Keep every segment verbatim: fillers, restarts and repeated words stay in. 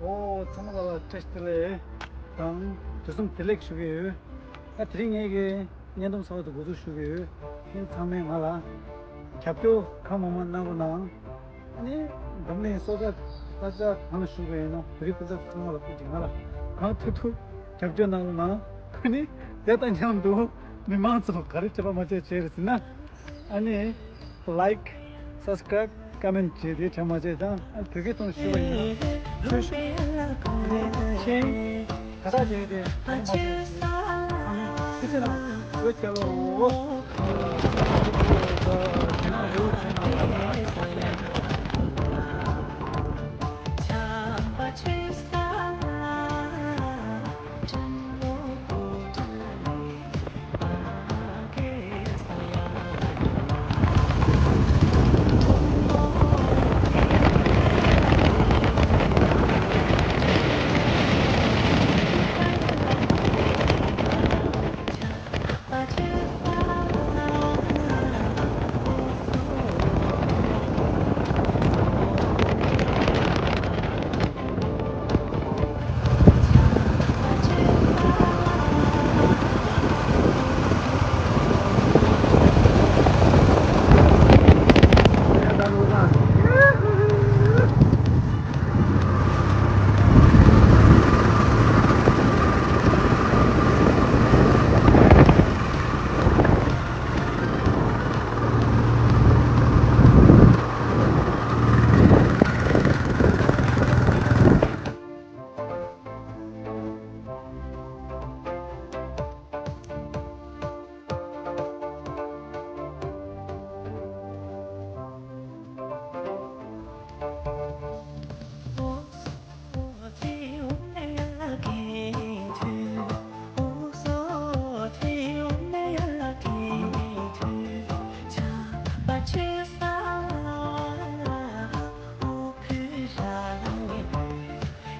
ཨོ། ཚང་མ་ལ་བཀྲ་ཤིས་བདེ་ལེགས་དང་དུས་གསུམ་བདེ་ལེགས་ཞུ་གི་ཡོད། ད་དེ་རིང་ངེད་ཀྱི་བརྙན་ཐུང་གསར་པ་དེ་འགོ་འཛུགས་ཞུ་གི་ཡོད། ཁྱེད་ཚང་མས་ང་ལ་རྒྱབ་སྐྱོར་གང་མང་མང་གནང་རོགས་གནང་། ཨ་ནི་འཛམ་གླིང་སོ་ས་ས་ཆ་གང་ལ་བཞུགས་པ་ཡིན་ན། བོད་རིགས་སྤུན་ཟླ་ཚང་མ་ལ་ཐུགས་རྗེ། ང་ལ་གང་ཐུབ་ཐུབ་རྒྱབ་སྐྱོར་གནང་རོགས་གནང་། ཨ་ནི་དེ་དང་མཉམ་དུ་མི་མང་ཚོ་ག་རེ་དྲན་པ་མ་བརྗེད་བྱས་རེད་ཟེར་ན། ཨ་ནི་like, subscribe, comment བྱས་ཏེ་དྲན་པ་མ་བརྗེད། དང་ཨ་བོད་སྐད་ཐོག་ནས་ཞུས་པ་ཡིན་ན། ཚོས་ཤུགས་ཆེན་ག་ད་བྱས་ཏེ་དྲན་པ་མ་བརྗེད། ཨ་ནི་ཁྱེད་ཚོ་ལ་འོད་ཁྱེར་ལོ།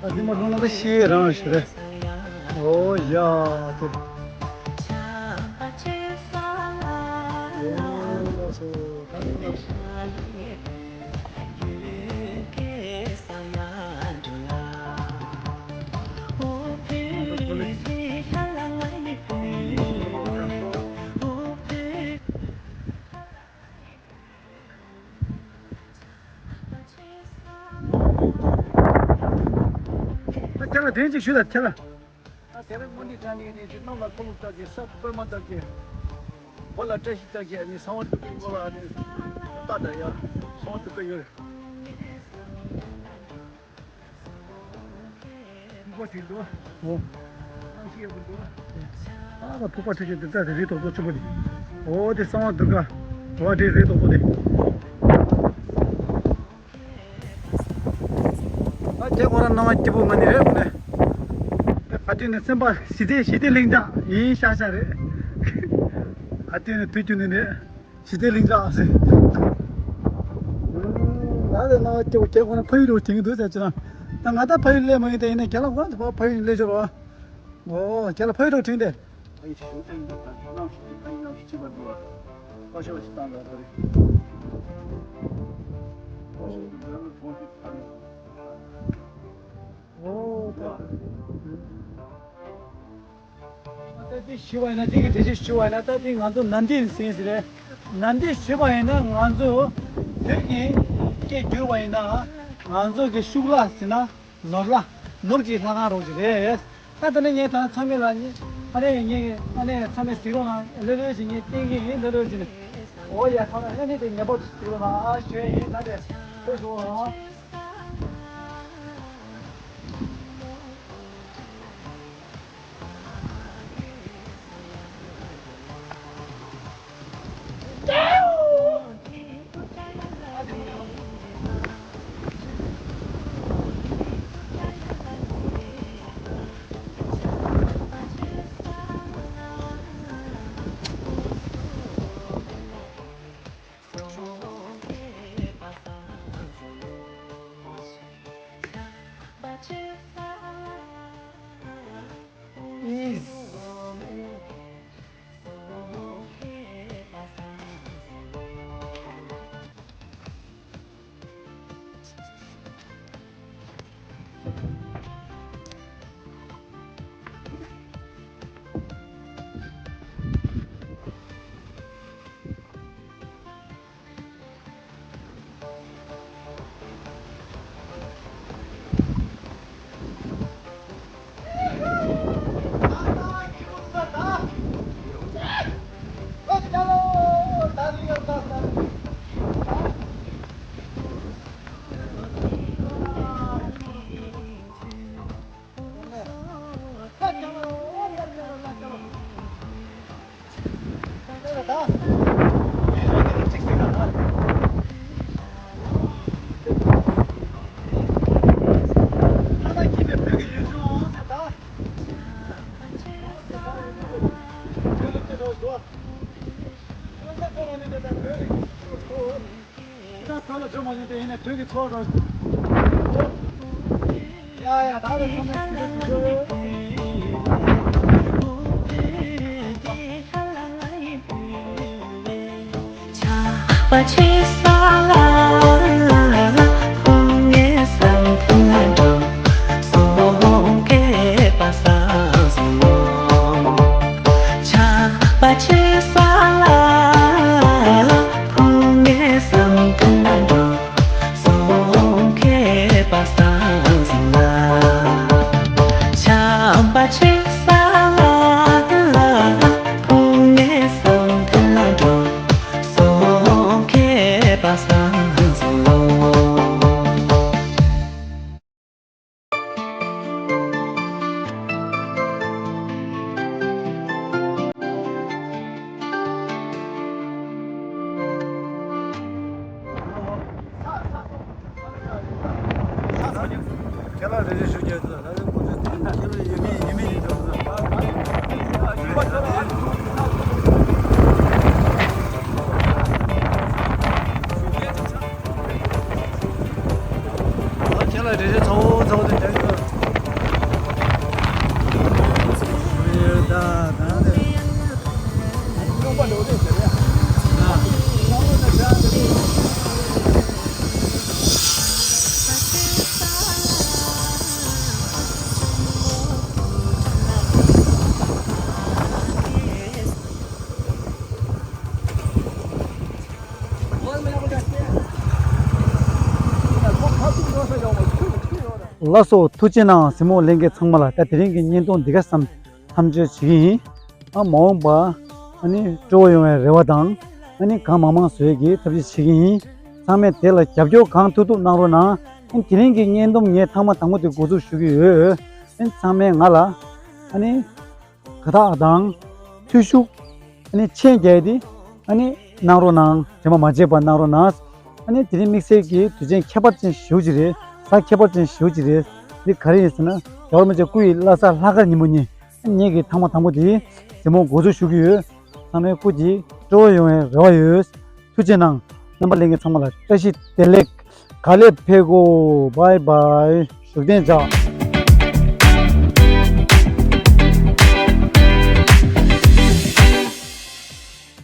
ཨ་འདི་མ་ལོང་ན་ད་ཤེས་རང་ཞིག་རེད། ཨོ་ཡ་དེ། ཁྱེད་ལ་དེ་ཅིག་ཞུས་ལ་ཁྱེད་ལ། ཨ་དེ་རིང་མོན་དི་དྲན་ནས་ནི་ཅི་གནམ་ལ་ཀུ་ལུ་ལྟར་གྱི་ས་པདྨ་ལྟར་གྱི་བོད་ལ་བཀྲ་ཤིས་ལྟར་གྱི་ནི་གསང་བ་འདུས་པའི་སྐོར་ལ་ནི་ལྟ་དང་ཡ་གསང་བ་འདུས་པ་ཡོད། ཕུག་པ་ཞིག་འདུག་ཨོ། གནམ་གཤིས་ཡག་པོ་འདུག་ཨ་ཕུག་པ་ཁྲི་ཆེན་འདི་ལྟ་དེ་རི་དོག་པོ་ཆེན་པོ་འདི། ཨོ་དེ་གསང་བ་འདུས་པ། ཨོ་དེ་རི་དོག་པོ་དེ། ཨ་དེ་ཁོ་རང་སྣང་བ་སྐྱིད་པོ་མ་ནི་རེད་མོ་ནས། ཨ་དེ་ནི་སེམས་པ་ཞི་བདེ་ཞི་བདེ་ལྷིང་འཇགས་ཡིན་ཤག་ཤག་རེད། ཨ་དེ་ནི་དུས་རྒྱུན་ནི་རེད། ཞི་བདེ་ལྷིང་འཇགས་ཟེར། ང་ལ་སྣང་བ་སྐྱིད་པོ་ཁྱེད་ཁོ་ན་ཕ་ཡུལ་རུ་དེང་འདུག་ཟེར་ཅི་ན། ད་ང་ད་ཕ་ཡུལ་སླེབས་མ་ཡིན་ད་ཡིན་ན་ཁྱེད་ལ་གོ་ཕ་ཡུལ་སླེབས་ཤོར་བ། ཨོ་ཁྱེད་ལ་ཕ་ཡུལ་རུ་དྲན་ཏེ། ཨ་ཡི་ཞིག་ཞུ་ཏན་འདུག་ད་གནམ་གཤིས་ཀྱི་ཕན་གནམ་གཤིས་ཅི་བ་འདུག་བ། ཁ་ཤས་ཤིག་བཏང་ལ་ད་རེད། ཁ་ཤས་ཀྱི་འདྲ་མི་ཐོང་ཞིག་ད་རེད། ཨོ་ད། ད་དེ་ཞུ་བ་ཡིན་ན་དེ་གི་དེ་ཞིག་ཞུ་བ་ཡིན་ན་ད་དེ་ང་ཚོ་ནན་ཏན་ཟེར་ཟེར་རེད། ནན་ཏན་ཞུ་བ་ཡིན་ན་ང་ཚོ་བོད་ཀྱི་སྐད་བསྒྱུར་བ་ཡིན་ན་ང་ཚོ་གི་ཤུག་ལ་ཟེར་ན། ནོར་ལ། ནོར་གྱི་ལྷ་ཁང་རོགས་ཀྱི་རེད། ད་དེ་ནས་ངས་ད་ཚང་མས་ལ་ནི་ཨ་ནེ་ངས་ཨ་ནེ་ཚང་མས་གཟིགས་རོགས་གནང་། ལེ་ལོས་ཀྱི་ངས་བསྟན་གྱི་ཡིན། ལེ་ལོས་ཀྱི་ནི། འོ་ཡ་ཚང་མས་ཨ་ནེ་དེ་ངན་པ་གཟིགས་རོགས་གནང་ཨ་ཞུ་ཡ་ཡིན། ད་དེ་ཁོས་བཟུང་རོགས། ཆགས་པ་ཆེ་ས་ལ་ཕུང་ངེ་བསམ་དོན་འགྲོ། སོང་ཁེ་པ་ས་སོང་། ཆགས་པ་ཆེ་ས་ལ་ཕུང་ངེ་བསམ་དོན་འགྲོ། སོང་ཁེ་པ་ས་སོང་། ཆགས་པ་ཆེ་ས་ལ་ཕུང་ངེ་བསམ་དོན་འགྲོ། སོང་ཁེ་པ་སང་སོང་ལོ། ཁྱེད་རང་རེ་རེ་ཞུ་རྒྱུ་ཡོད་ན་ལ་ལེ་ཀུ་ཅི་ཁྱེད་རང་ཡིན་མིན་ཡིན་མིན་ཡིན་ཀྱང་། ཁྱེད་ལ་རེ་རེ་ཚ་བོ་ཚ་བོ་དེ་འདྲ་ཡོད། ཡོད་ད་ད་དེ། ལགས་སོ། ཐུགས་རྗེ་གནང་། གཟིགས་མོ་ལྷན་རྒྱས་ཚང་མ་ལ་ད་དེ་རིང་གི་བརྙན་ཐུང་འདི་ག་ཙམ་མཚམས་གཅོད་བྱེད་ཀྱི་ཡིན། ཨ་མ་འོངས་པ་ཨ་ནི་སྤྲོ་བོ་ཡོང་བའི་རེ་བ་དང་ཨ་ནི་གང་མང་མང་བཟོ་ཡས་ཀྱི་ཐབས་ཤེས་བྱེད་ཀྱི་ཡིན། ཚང་མས་དེ་ལ་རྒྱབ་སྐྱོར་གང་ཐུབ་ཐུབ་གནང་རོགས་གནང་། ཨ་ནི་དེ་རིང་གི་བརྙན་ཐུང་ངས་ཐེངས་མ་དང་པོ་དེ་འགོ་འཛུགས་ཞུ་གི་ཡོད། ཨ་ནི་ཚང་མས་ང་ལ་ཨ་ནི་དགའ་རྟགས་དང་ཐུགས་ཤུགས་ཨ་ནི་མཆན་རྒྱག་ཡས་དེ་ཨ་ནི་གནང་རོགས་གནང་། དྲན་པ་མ་བརྗེད་པ་གནང་རོགས་གནང་། ཨ་ནི་དེ་རིང་དམིགས་བསལ་གྱི་དུས་ཆེན་ཁྱད་པར་ཅན་ཞེ་པོ་ཅིག་རེད། གཟའ་ཁྱད་པར་ཅན་ཞེ་པོ་ཅིག་རེད། འདི་ག་རེ་ཡིན་ཟེར་ན་རྒྱལ་བ་རིན་པོ་ཆེ་སྐུ་ཡི་བླ་གཟའ་ལྷག་དཀར་ཉིན་མོ་ཉིན། ངེད་ཀྱིས་ཐེངས་མ་དང་པོ་དེ་གཟིགས་མོ་འགོ་འཛུགས་ཞུ་གི་ཡོད། ཚང་མའི་སྐུ་དེ་སྤྲོ་བོ་ཡོང་བའི་རེ་བ་ཡོད། ཐུགས་རྗེ་གནང་། རྣམ་པ་ལྷན་རྒྱས་ཚང་མ་ལ་བཀྲ་ཤིས་བདེ་ལེགས། ག་ལེ་ཕེ་གོ། བའི་བའི། བཞུགས་གདན་འཇགས།